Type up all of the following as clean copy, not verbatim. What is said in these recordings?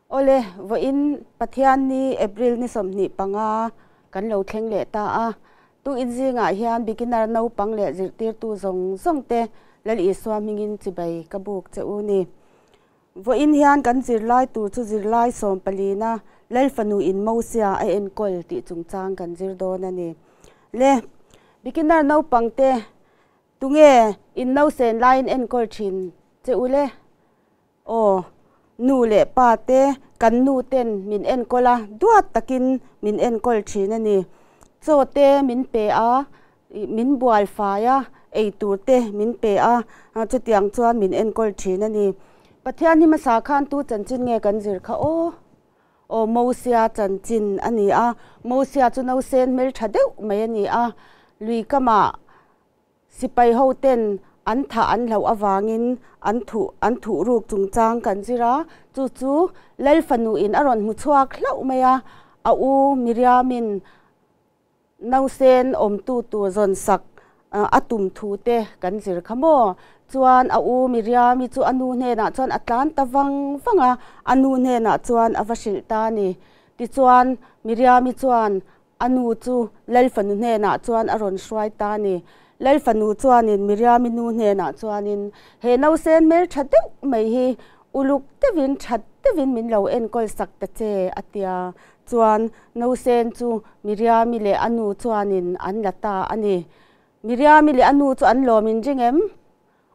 Awle, vawiin Pathianni April ni 25 kan lo thleng leh ta a. Tukin zingah hian beginner naupang leh zirtirtu zawng zawng te Lal Isua hmingin chibai ka buk che u ni. Vawiin hian kan zirlai tur chu zirlai sawmpalina Lal fanu in Mosia a enkawl tih chungchang kan zir dawn a ni. Le, beginner naupang te tunge in nausen laiin enkawl thin che u le? Aw, nu leh pa te, kan nu ten min enkawl a, duat takin min enkawl thin a ni. Chaw te min pe a, min bual fai a, ei tur te min pe a, chutiang chuan min enkawl thin a ni. Pathian hi hmasa khan tu chanchin nge kan zir kha aw? Aw, Mosia chanchin a ni a. Mosia chu nausen hmeltha deuh mai a ni a, lui kamah Sipai hoten an thah an hlauh avangin an thuh an thuh ruk chungchang kan zir a, chu chu Lal fanuin a rawn hmu chhuak hlauh mai a, a u Miriamin nausen awmtu tur zawn sak a tum thu te kan zir kha maw? Chuan a u Miriami chu a nu hnenah chuan a tlan ta vang vang a, a nu hnenah chuan a va hrilh ta a ni. Tichuan Miriami chuan A nu chu Lal fanu hnenah chuan a rawn hruai ta a ni. Lal fanu chuanin Miriami nu hnenah chuanin, He nausen hmel tha deuh mai hi uluk deuhin that deuhin min lo enkawl sak ta che, a tia. Chuan nausen chu Miriami leh a nu chuanin an la ta a ni. Miriami leh a nu chu an lawm in ring em?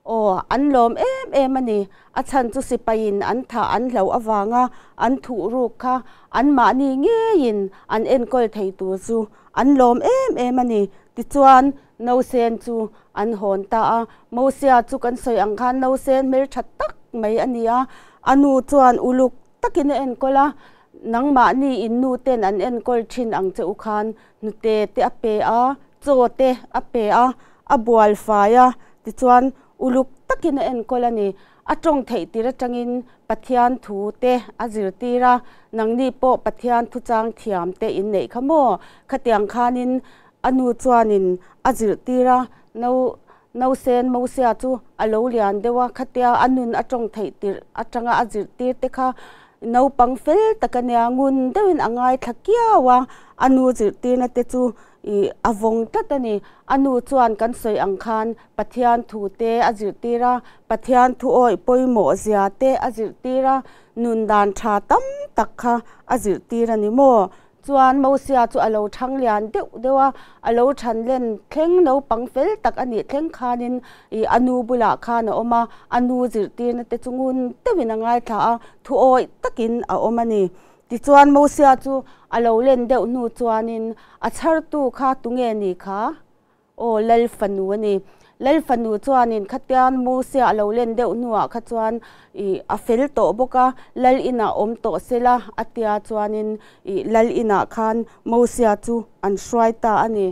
Aw, an lawm em em a ni. A chhan chu sipaiin an thah an hlauh avanga an thuh ruk kha anmahni ngeiin an enkawl thei tur chu an lawm em em a ni. Tichuan, Nausen chu an hawn ta a. Mosia chu kan sawi ang khan nausen hmeltha tak mai a ni a. A nu chuan uluk takin a enkawl a, Nangmahni in nu ten an enkawl thin ang che u khan hnute te a pe a, chaw te a pe a, a bual fai a, tichuan uluk takin a enkawl a ni. A tawng theih tir atangin Pathian thu te a zirtir a, nangni pawh Pathian thuchang thiam te in neih kha maw? Khatiang khanin a nu chuanin a zirtir a, no Nausen Mosia chu a lo lian deuh a, khatia a nun a tawng theih tirh atanga a zirtir te kha naupang fel tak a nia, ngun deuhin a ngaithla kiau a, a nu zirtirna te chu ih a vawng tlat a ni. A nu chuan kan sawi ang khan Pathian thu te a zirtir a, Pathian thu awih pawimawh zia te a zirtir a, nun dan tha tam tak kha a zirtir a ni maw? Chuan Mosia chu a lo thang lian deuh deuh a, a lo than len thleng naupang fel tak a nih thleng khanin ih a nu bulah khan a awm a, a nu zirtirna te chu ngun deuhin a ngaithla a, thuawih takin a awm a ni. Tichuan Mosia chu a lo len deuh hnu chuanin a chhartu kha tunge ni kha? Aw, Lal fanu a ni. Lal fanu chuanin khatian Mosia a lo len deuh hnuah kha chuan ih a fel tawh bawk a, Lal inah awm tawh sela a tia chuanin ih Lal inah khan Mosia chu an hruai ta a ni.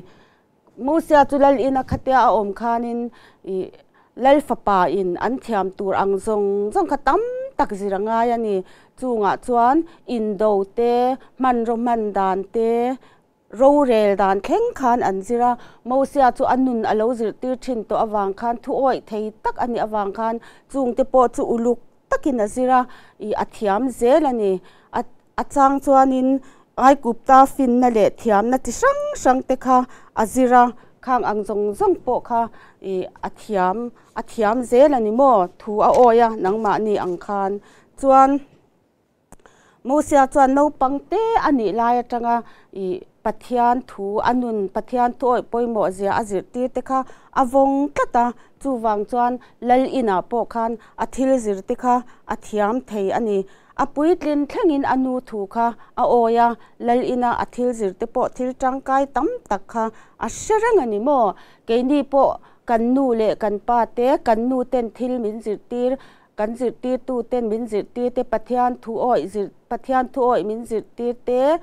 Mosia chu Lal ina khatia a awm khanin ih Lal fapa in an thiam tur ang zawng zawng kha tam tak zir a ngai a ni. Chungah chuan indo te, hmanraw hman dan te, Rorel dan thleng khan an zir a, Mosia chu a nun a lo zirtir thin tawh avang khan thuawih thei tak a nih avang khan chungte pawh chu uluk takin a zir a, ih a thiam zel a ni. A a chang chuanin Aikupta finna leh thiamna chi hrang hrang te kha a zir a, khang ang zawng zawng pawh kha ih a thiam a thiam zel a ni maw? Thu a awi a nangmahni ang khan chuan. Mosia chuan naupang te a nih lai atanga ih Pathian thu a nun, Pathian thu awih pawimawh zia a zirtir te kha a vawng tlat a, chuvang chuan Lal inah pawh khan a thil zir te kha a thiam thei a ni. A puitlin thlengin a nu thu kha a awi a, Lal ina a thil zir te pawh thil tangkai tam tak kha a hre reng a ni maw? Keini pawh kan nu leh kan pa te, kan nu ten thil min zirtir Kan zirtirtuten min zirtir te, Pathian thu awih zir, Pathian thu awih min zirtir te,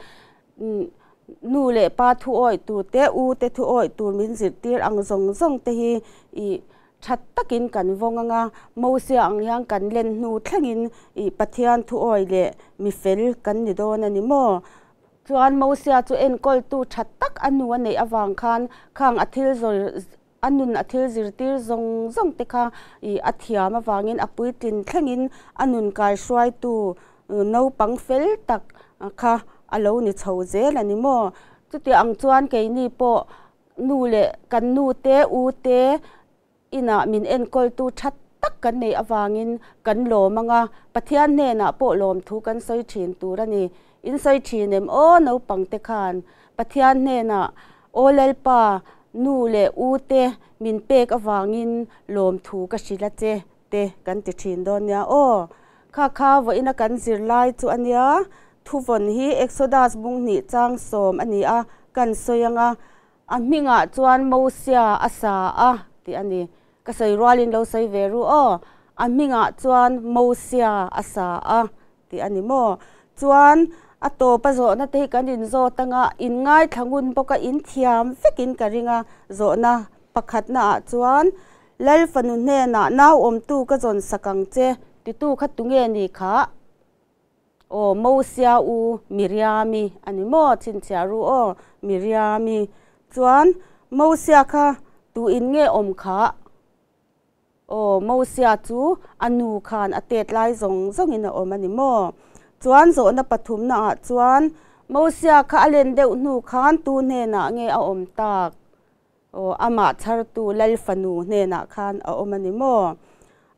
nu leh pa thu awih tur te, u te thu awih tur min zirtir ang zawng zawng te hi ih that takin kan vawng ang a, Mosia ang hian kan len hnu thlengin ih Pathian thu awih leh mi fel kan ni dawn a ni maw? Chuan Mosia chu enkawltu tha tak a nu a neih avang khan khang a thil zawi A nun a thil zirtir zawng zawng te kha ih a thiam avangin a puitlin thlengin a nun kaihruaitu Naupang fel tak kha a lo ni chho zel a ni maw? Chuti ang chuan keini pawh nu leh kan nu te, u te inah min enkawltu tha tak kan neih avangin kan lawm ang a, Pathian hnenah pawh lawmthu kan sawi thin tur a ni. In sawi thin em aw naupang te khan Pathian hnenah Aw Lalpa, nu leh u te min pek avangin lawmthu ka hrilh a che te kan ti thin dawn nia aw. Kha kha vawiina kan zirlai chu a nia, thuvawn hi Exodus bung hnih chang sawm a ni a, kan sawi ang a, a hmingah chuan Mosia a sa a tih a ni. Ka sawi rualin lo sawi ve ru aw, a hmingah chuan Mosia a sa a tih a ni maw? Chuan a tawpa zawhna te hi kan inzawt ang a, inngaithla ngun bawk a, inthiam vekin ka ring a, zawhna pakhatnaah chuan Lal fanu hnenah nau awmtu ka zawn sak ang che, titu kha tunge ni khah? Aw, Mosia u Miriami a ni maw? Chhinchhiah ru aw, Miriami. Chuan, Mosia kha tu in nge awm khah? Aw, Mosia chu a nu khan a tet lai zawng zawngin a awm a ni maw? Chuan, zawhna pathumnaah chuan, Mosia kha a len deuh hnu khan tu hnenah nge a awm tak? Aw, amah chhartu Lal fanu hnenah khan a awm a ni maw?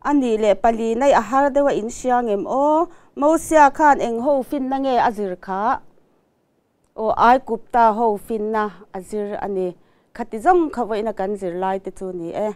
A nih leh pali naih a har deuh a inhria ngem aw? Mosia khan eng ho finna nge a zir kha? Aw, Aigupta ho finna a zir a ni. Khati zawng kha vawiina kan zirlai te chu ni e.